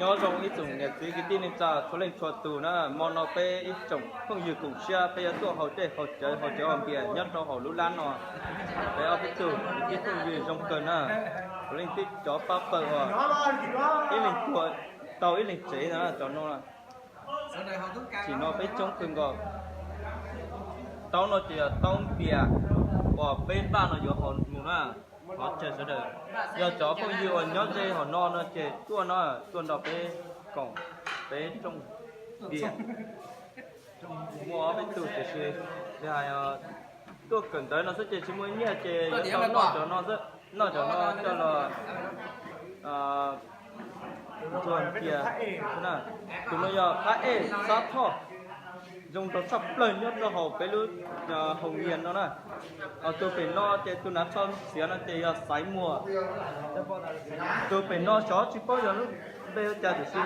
Nyob zoo ib tsoom niam txiv kwv tij neej tsa txhua leej txhua tus na, hmo no peb ib tsoom phooj ywg koom siab peb yuav tuaj haus dej haus cawv haus cawv haus npias nyob rau hauv lub lab no. Peb ob peb tug kwv tij phooj ywg zoo kawg na, txhua leej twb cov pab pawg uas ib leeg tuag tau ib leeg tsev na cov no. Tsim no peb coob kawg nkaus. Taub no ces yog taub npias uas peb npaj no yuav haus mus na. Thov caw sawv daws, yog cov phooj ywg uas nyob ze hauv no no ces tuaj no, tuaj nrog peb koom peb rooj npias. Muaj ob peb tug tiam sis li hais tuaj kawm ntawv no xwb ces tsis muaj nyiaj ces yuav tau noj cov no xwb, noj cov no coj los ntxuag npias na. Tus no yog Phab Ej Xab Thoj, zoo nraug tshaj plaws nyob rau hauv peb lub hoos yias no na. Tus pem no ces tus hnav tsho xiav no ces yog Xaiv Muas. Tus pem no xyov tsis paub yog lub npe ua cas tiam sis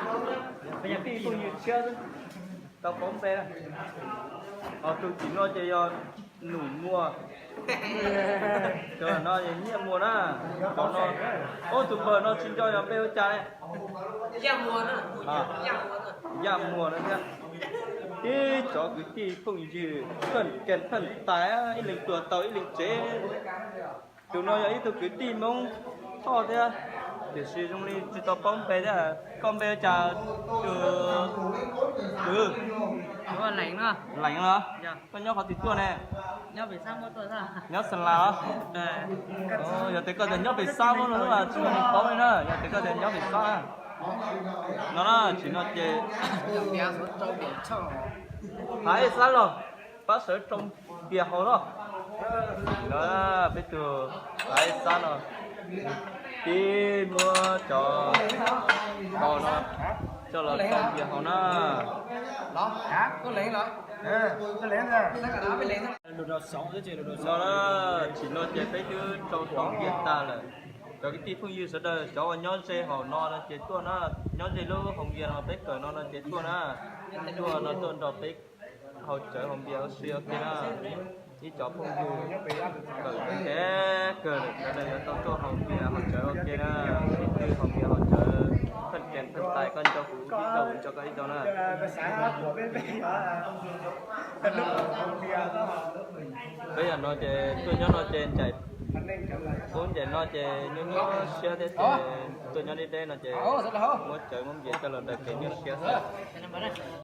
kwv tij phooj ywg tshiab xwb tau paub npe na. Ho tus tim no ces yog Num Muas. Cov no yog Nyiaj Muas na. Cov no, ob tus npawg no tsis nco yog npe ua cas ne. Yaj Muas no thiab. Ib cov kwv tij phooj ywg pheej kees pheej tais, ib leeg tuag tau ib leeg tsev. Tus no yog ib tug kwv tij Hmoob Thoj thiab, tiam sis zoo li tsis tau paub npe thiab. Koj npe ua cas? Tus kwv Leev no. Koj nyob qhov twg tuaj ne? Nyob Xeem Las los? Yog tias koj tias nyob pem Xab Muas no mas tsis muaj neeg paub li na, yog tias koj tias nyob pem Xab na. No na, tsim no ces Phab Ej Xab los, pab sawv rau npias haus los. No peb tug Phab Ej Xab no, tib muab cov tau no coj los rau npias haus na. No na, tsim no ces peb twb rau rau npias tag lawm. Cov kwv tij phooj ywg sawv daws, cov uas nyob ze hauv no no ces tuaj na, nyob ze lub hoos yias no peb kawm no no ces tuaj na, tuaj no tuaj nrog peb haus cawv haus npias ua si ua ke na. Ib cov phooj ywg kawm ntev kawg lawm, sawv daws yuav tau tuaj haus npias haus cawv ua ke na. Sib tw haus npias haus cawv, pheej kees pheej tais, koj nco kuv ib zaug kuv nco koj ib zaug na. Peb yam no ces tuaj nyob no ces ncaim ub ncaim no ces nyuaj nyuaj siab thiab ces tuaj nyob deb deb no ces muab cawv muab npias coj los daws kev nyuaj siab xwb.